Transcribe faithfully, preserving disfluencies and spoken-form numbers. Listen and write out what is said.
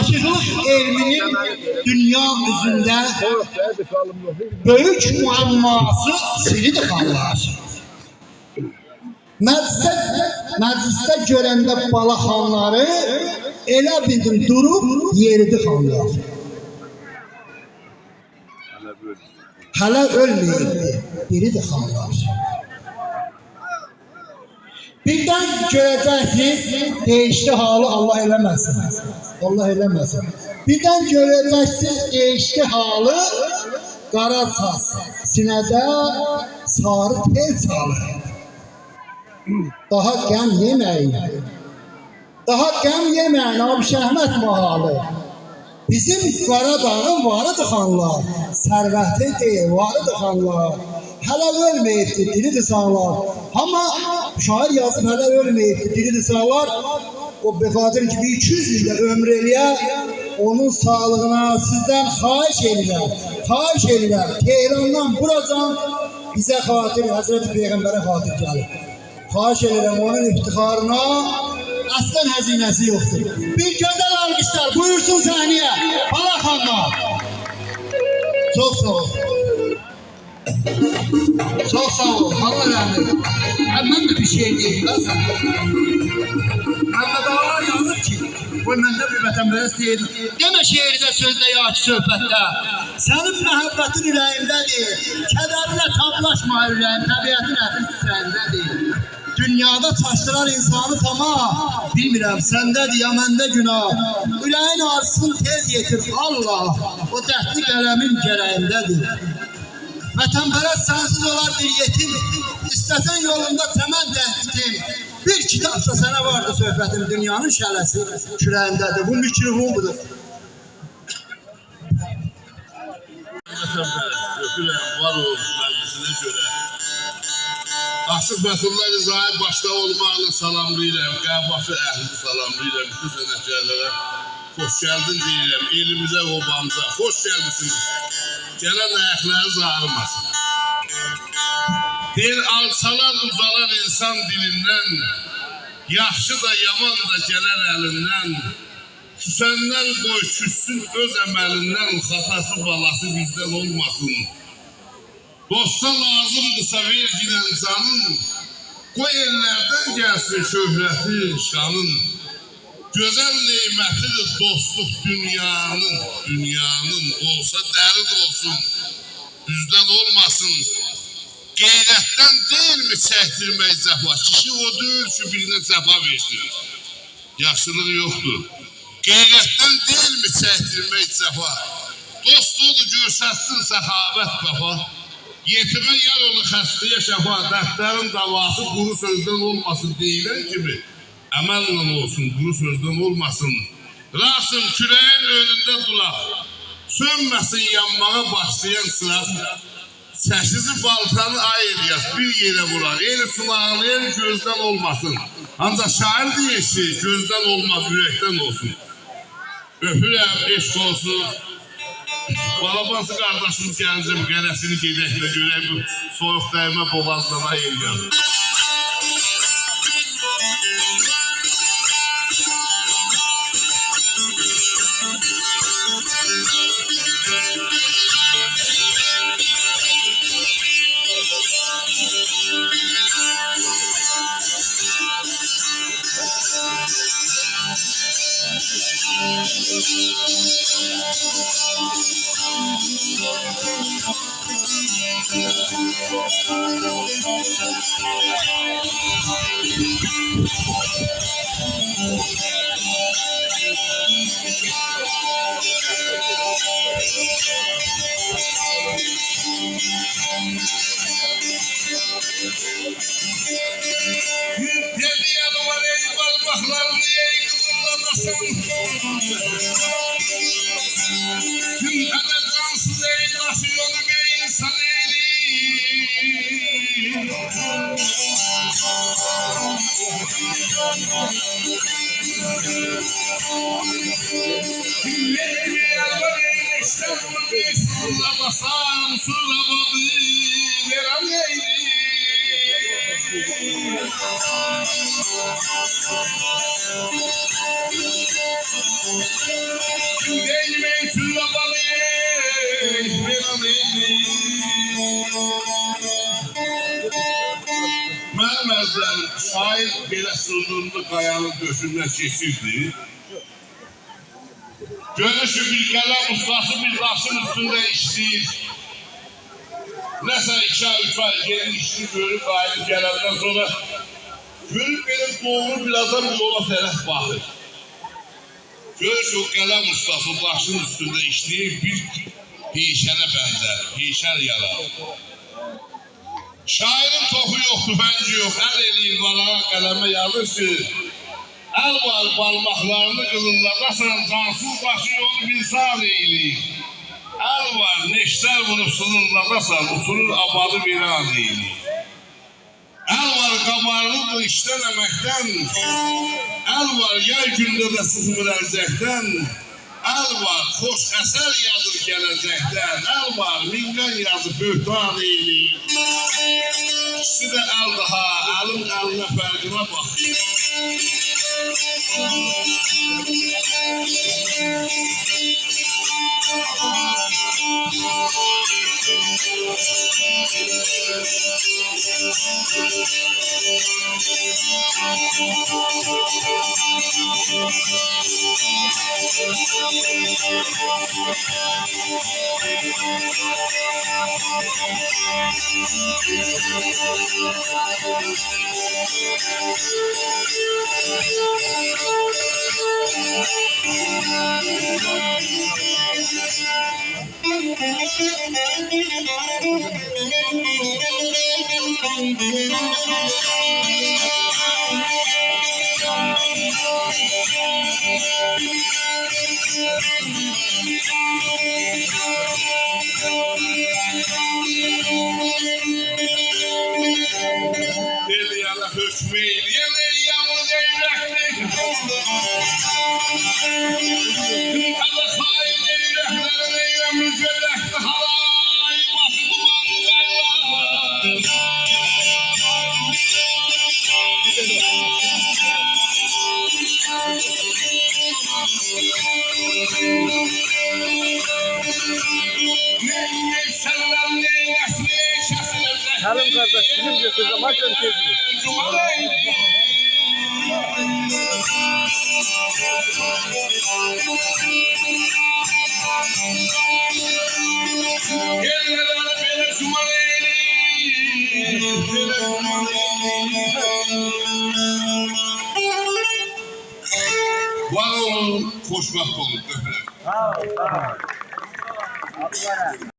آشیقلیق علمینین دونیا اوزونده بؤیوک معماسی سیری‌دیر، خانلار. مجلسده، مجلسده گؤرنده بالا خانلاری، ائله بیلدیم دوروب یئریدی، خانلار. هله اؤلمه‌ییبدی، دیری‌دیر، خانلار. بیردن گؤره‌جکسینیز، دییشدی حالی، الله ائله‌مه‌سین. الله ائله‌مه‌سین. بیردن گؤره‌جکسینیز، دییشدی حالی، قارا ساچ سینه‌ده، ساری تئل چالی. داها غم یئمه‌یین. داها غم یئمه‌یین، آبی شهمت ماحالی. بیزیم قاراداغین واریدیر، خانلار. ثروتیدیر، واریدیر، خانلار. هله اؤلمه‌ییبدیر، دیری‌دیر، ساغلار. آمما شاعیر یازیب، هله اؤلمه‌ییبدیر، دیری‌دیر، ساغلار. او، به خاطر کی، بیر ایکی یوز ایل ده عؤمور ائله‌یه، اونون ساغلیغینا سیزدن خواهش ائدیرم. خواهش ائدیرم. تهراندان بوراجان بیزه خاطر، حضرت پیغمبره خاطر گلیب. خواهش ائدیرم، اونون افتخارینا اصلاً هزینه‌سی یوخدور. بیر گؤزل آلقیشلار، بویورسون صحنه‌یه، بالا خانلار. چوخ ساغ اول. چوخ ساغ اول، خانلار علی. هه، من ده بیر شعر دئییم ده سنه. محمد آغا یازیب کی، قوی من ده بیر وطن‌پرست دئییم. دئمه شعرده، سؤزده، یا کی صحبتده، سنین محبتین اوره‌ییمده‌دیر. کدرینه تابلاشما اوره‌ییم، طبیعتین عطری چیچه‌ییمده‌دیر. دونیادا چاشدیرار اینسانی طماع، بیلمیرم، سنده‌دیر یا منده گوناه. اوره‌یین آرزوسون تئز یئتیر، الله، او دردلی قلمین گره‌ییمده‌دیر. وطن‌پرست سنسیز اولار بیر یئتیم، ایسته‌سن یولوندا چمن تک بیتیم. بیر کیتابسا سنه واردی صحبتیم، دونیانین شعله‌سی کوره‌ییمده‌دیر. بو میکروفون بودور. وطن‌پرست، اؤپورم، وار اول مجلیسینه گؤره. آشیق فث‌الله رضایی باشدا اولماقلا سلاملاییرام، قهوه‌سی اهلینی سلاملاییرام، بوتون صنعتکارلارا خوش گلدین دئییرم، ائلیمیزه، اوبامیزا. خوش گلمیسینیز. گلن آیاقلارینیز آغریماسین. دئییر، آلچالار، اوجالار اینسان دیلیندن، یاخشی دا، یامان دا گلر الیندن. کوسندن قوی کوسسون اؤز عملیندن، خطاسی بالاسی بیزدن اولماسین. دوستا لازیمدیرسا وئرگینن جانین، قوی ائللردن گلسین شهرتین، شانین. گؤزل نعمتیدیر دوستلوق دونیانین، دونیانین. اولسا درین اولسون، دوزدن اولماسین. غیرتدن دئییلمی چکدیرمک جفا؟ کیشی او دئییل کی، بیرینه جفا وئرسین. یاخشیلیغی یوخدور. غیرتدن دئییلمی چکدیرمک جفا؟ دوست اودور گؤرستسین سخاوت، وفا. یئتیمه یار اولور، خسته‌یه شفا. دردلرین دواسی قورو سؤزدن اولماسین، دئییلن کیمی عملله اولسون، قورو سؤزدن اولماسین. رسم کوره‌یین اؤنونده دوراق، سؤنمه‌سین یانماغا باشلایان چیراق. چکیجی بالتانی آی الیاس، بیر یئره ووراق. ائل اوچون آغلایان گؤزدن اولماسین. آنجاق شاعیر دئییر کی، گؤزدن اولماز، اورکدن اولسون. اؤپورم، عشق اولسون. بالاباسی قارداشیمیز گلنجه بیر قره‌سینی گئدک ده گؤرک، بو سویوق دیمه بوغازدان، آی الیاس. دئدی یالوار، ای بارماقلارینی، ای قیزیللاماسان. گون قدر جانسیز، ای داشی یولو، ای اینسان، ای نئینیمک اوچون لابانی، بئله دئییل. منیم عزیزلریم، شاعر بئله سیندیریندا قایانین دؤشوندن کئچیردی. گؤرور کی، بیر قلم اوستاسی بیر داشین اوستونده ایشله‌ییر. نه‌سه ایکی آی، اوچ آی گئدیر ایشله‌ییر، گؤرور، قاییدیر، گلندن سونرا گؤرور، بئله دوغرو بیر آدام یولا طرف باخیر. گؤرور کی، او قلم اوستاسی داشین اوستونده ایشله‌ییر، بیر هیکله بنزر، هیکل یارادیر. شاعرین توپو یوخ، توفنگی یوخ، ال ائله‌ییر واراغا، قلمه یازیر کی، ال وار، بارماقلارینی قیزیللاداسان، جانسیز باشی یولو بیر زاد ائیله‌ییر. ال وار، نئشتر ووروب سینیرلاداسان، اوتورور آبادی ویران ائیله‌ییر. ال وار، قاباریردی ایشدن، امکدن. ال وار، یای گونده ده چیخمیر الجکدن. ال وار، خوش اثر یازیر گله‌جکدن. ال وار، مین قان یازیب بهتان ائیله‌ییر. ایکیسی ده الدی ها، الین الینه فرقینه باخ. ائله‌یه‌نه حکم ائیله‌ین، ائیله‌ین او زئیرکدیر. آللاه خائن زئیرکلرین ائیله‌میر گؤرک. هارای باشی دومانلی داغلار. نئینیرسن لان، نئینه‌سین، کسیله‌جک. سلیم قارداش، فیلم گؤتورورم، آچ اؤن تئزینی. وار اولون، خوشبخت اولون. اؤپورم. ساغ اول، ساغ اول.